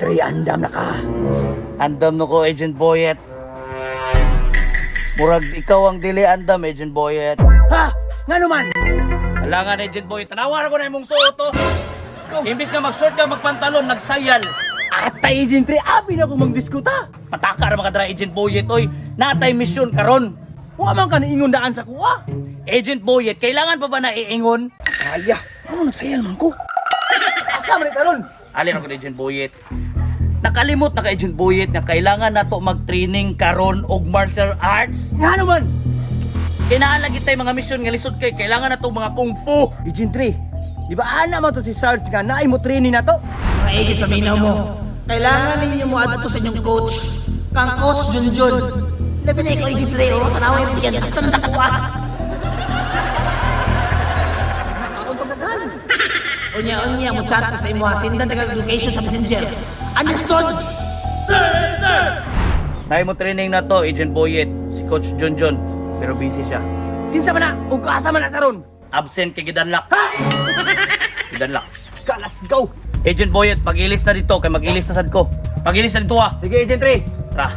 Trey, andam na ka. Andam no ko, Agent Boyet. Murag ikaw ang dili andam, Agent Boyet. Ha? Nga naman? Alangan, Agent Boyet. Tanawa na ko na imong suot, oh. Imbis nga mag-short ka, magpantalon, nagsayal. Atay, Agent Trey, abi na ko magdiskuta. Pataka ra makadra, Agent Boyet, oy. Natay misyon karon. Wa man ka niingon daan sa kuha. Agent Boyet, kailangan pa ba na iingon? Kaya, ano nagsayal man ko? Asa man karon? Alin ako ni Agent Boyet. Nakalimot na ka Agent Boyet nga kailangan nato mag-training karon og martial arts. Nga naman? Kinahanglan tay mga misyon nga lisod kay kailangan nato mga kung fu. Agent Trey, di ba ana man to si Sarge nga naay mo training na to? Maigi sa minaw mo. Kailangan ninyo mo adto sa inyong coach. Kang coach Junjun. Labi na ikaw Agent Ray, oh. Tanawa yung bigyan. Basta nang takuha. Akong pagkagal. Unya-unya, mo chat ko sa imo. Sindan taga location sa messenger. Understood? Naay mo training na to Agent Boyet, si Coach Junjun, pero busy siya. Kinsa man na? Ug asa man na sa ron? Absent kay gidanlak. Ha? Gidanlak. Galas go. Agent Boyet, pag-ilis na dito kay mag-ilis na sad ko. Pag-ilis na dito ah. Sige, Agent Trey. Tara.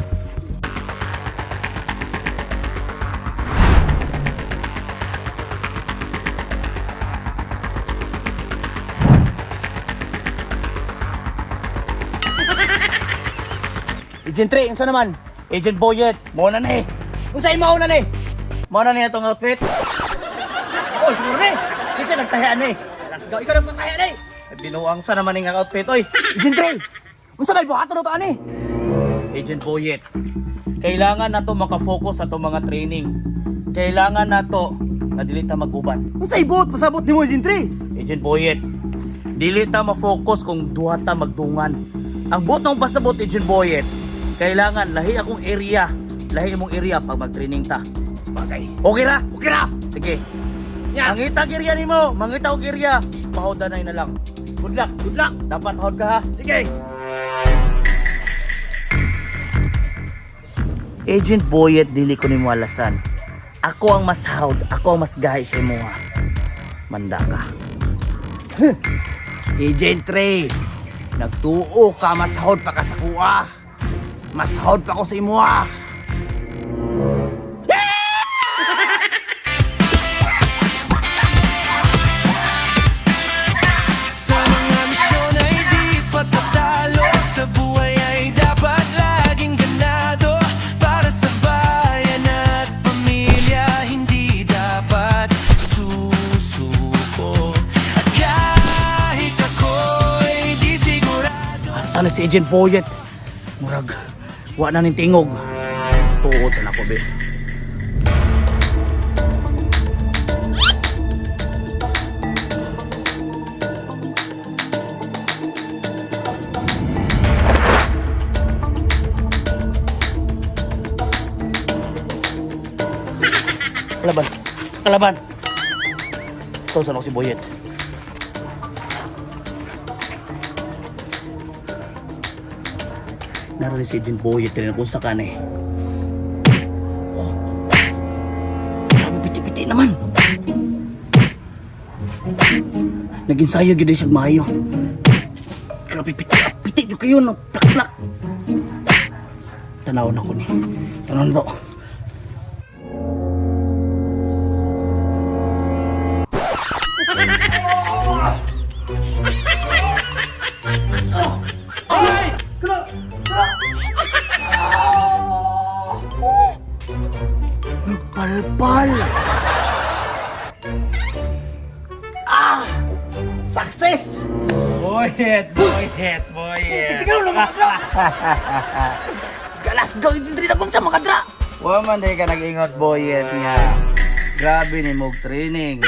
Agent Trey, unsa naman? Agent Boyet, mo na ni. Unsa imo na ni? Mo na ni atong outfit. Oh, siguro ni. Kinsa nagtahian ni? Galas go, ikaw nang pataya ni. Binuang sa naman ning outfit oy. Agent Trey, unsa may buhaton na to ani? Agent Boyet, kailangan nato makafocus sa atong mga training. Kailangan nato nga dili ta mag-uban. Unsa ibuot pasabot nimo, Agent Trey? Agent Boyet, dili ta ma-focus kung duha ta magdungan. Ang buot ng pasabot, Agent Boyet, kailangan lahi akong area, lahi imong area pag mag-training ta. Bagay. Okay ra? Okay ra. Sige. Mangita og area nimo, mangita og area. Pahudanay na lang. Good luck, good luck. Dapat hod ka ha. Sige. Agent Boyet, dili ko nimo alasan. Ako ang mas hawd, ako ang mas gahi sa imuha. Manda ka. Agent Trey, nagtuo ka masahod pa ka sa kuha. Masahod pa ko sa imuha. Sa mga misyon ay di patatalo. Sa buhay ay dapat laging ganado. Para sa bayan at pamilya, hindi dapat susuko. At kahit ako'y di sigurado. Asa na si Agent Boyet? Murag, wa na ning tingog. Tuod sa nako, be. Kalaban. Sa kalaban. Tuod sa nako si Boyet. Naroon si Agent Boyet rin kung sa kanay. Oh. Grabe, piti-piti naman. Nag-ensayo gyud siya maayo. Grabe, piti, piti jud kayo no. Plak plak. Tanaw na ko ni. Tanaw na to. Nagpalpal. Ah! Success! Boyet, Boyet, Boyet. Ikaw na mga dra! Galas go, Agent Trey na kung sa mga dra! Wa man day ka nag-ingot, Boyet nga. Grabe ni mog training.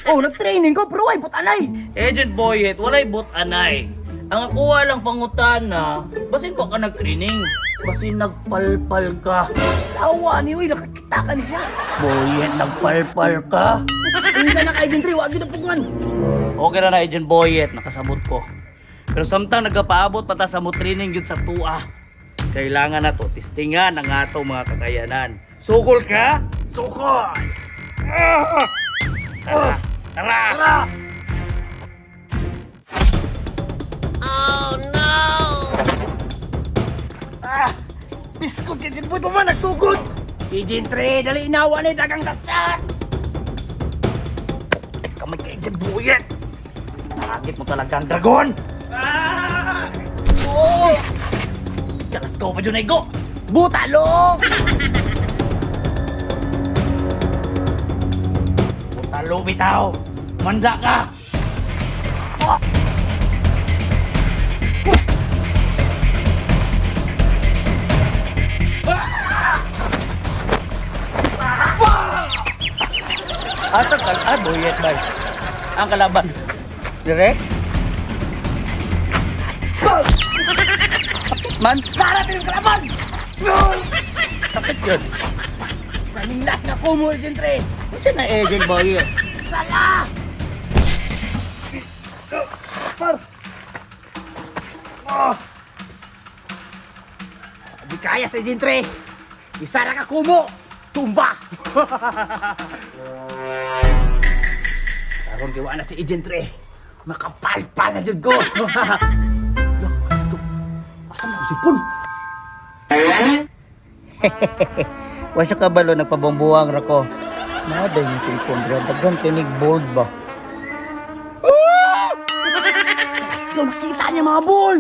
Oh, nag-training ko pero ay butanay. Agent Boyet, walay but anay. Ang akuha lang pangutana, basin wa ka nag-training, basin nagpalpal ka. Tawa ni uy, nakakita ka ni siya. Boyet, nagpalpal ka. Unsa na ka Agent Trey, wa gyud ang pugngan. Okay na na, Agent Boyet, nakasabot ko. Pero samtang nagkapaabot pa ta sa mo training yun sa tua. Kailangan na to, testingan ang ato mga kakayanan. Sugol ka? Sukol! Tara! Tara! Tara! Ah! Biskot kay Agent Boy pa man, nagsugod! Agent 3, dali inawa ni dagang satsat! Kamay kay Agent Boyet! Target mo talaga ang dragon! Ah! Oh! Kalas ko pa dyan ay go! Butalo! Butalo bitaw! Manda ka! Asa ka? Ah, Boyet bay. Ang kalaban. Dire? Sakit man. Para tinong kalaban! Sakit yun. Kaming lahat na kumo, Agent 3! Ano na Agent Boyet? Sala! Oh! Di kaya sa Agent 3! Isa na ka kumo! Tumba! Karon kay na si Agent 3. Makapalpal na jud ko. Asa na ang sipon? Wa siya kabalo nagpabombuang ra ko. Nada yung cellphone bro. Daghan kay nig bold ba. Yung nakita niya mga bull!